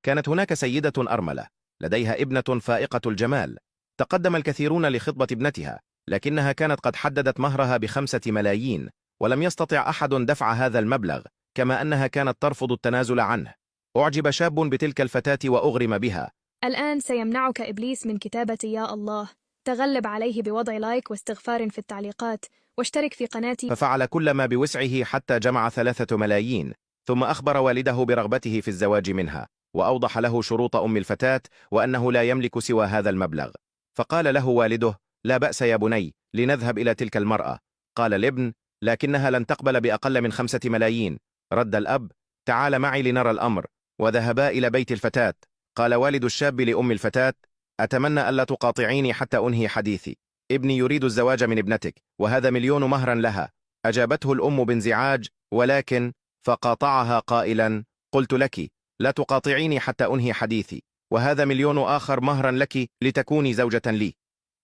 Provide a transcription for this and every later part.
كانت هناك سيدة أرملة لديها ابنة فائقة الجمال. تقدم الكثيرون لخطبة ابنتها، لكنها كانت قد حددت مهرها ب5 ملايين، ولم يستطع أحد دفع هذا المبلغ، كما أنها كانت ترفض التنازل عنه. أعجب شاب بتلك الفتاة وأغرم بها. الآن سيمنعك إبليس من كتابة يا الله. تغلب عليه بوضع لايك واستغفار في التعليقات، واشترك في قناتي. ففعل كل ما بوسعه حتى جمع 3 ملايين، ثم أخبر والده برغبته في الزواج منها، وأوضح له شروط أم الفتاة وأنه لا يملك سوى هذا المبلغ. فقال له والده: لا بأس يا بني، لنذهب إلى تلك المرأة. قال الابن: لكنها لن تقبل بأقل من 5 ملايين. رد الأب: تعال معي لنرى الأمر. وذهبا إلى بيت الفتاة. قال والد الشاب لأم الفتاة: أتمنى ألا تقاطعيني حتى أنهي حديثي. ابني يريد الزواج من ابنتك، وهذا 1,000,000 مهرا لها. أجابته الأم بانزعاج، ولكن فقاطعها قائلا: قلت لك لا تقاطعيني حتى أنهي حديثي، وهذا 1,000,000 آخر مهرا لك لتكوني زوجة لي.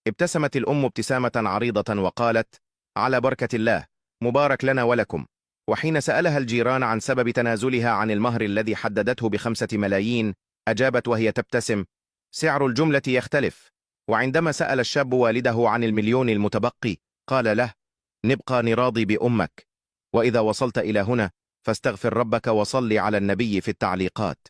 ابتسمت الأم ابتسامة عريضة وقالت: على بركة الله، مبارك لنا ولكم. وحين سألها الجيران عن سبب تنازلها عن المهر الذي حددته ب5 ملايين، أجابت وهي تبتسم: سعر الجملة يختلف. وعندما سأل الشاب والده عن 1,000,000 المتبقي، قال له: نبقى نراضي بأمك. وإذا وصلت إلى هنا فاستغفر ربك وصل على النبي في التعليقات.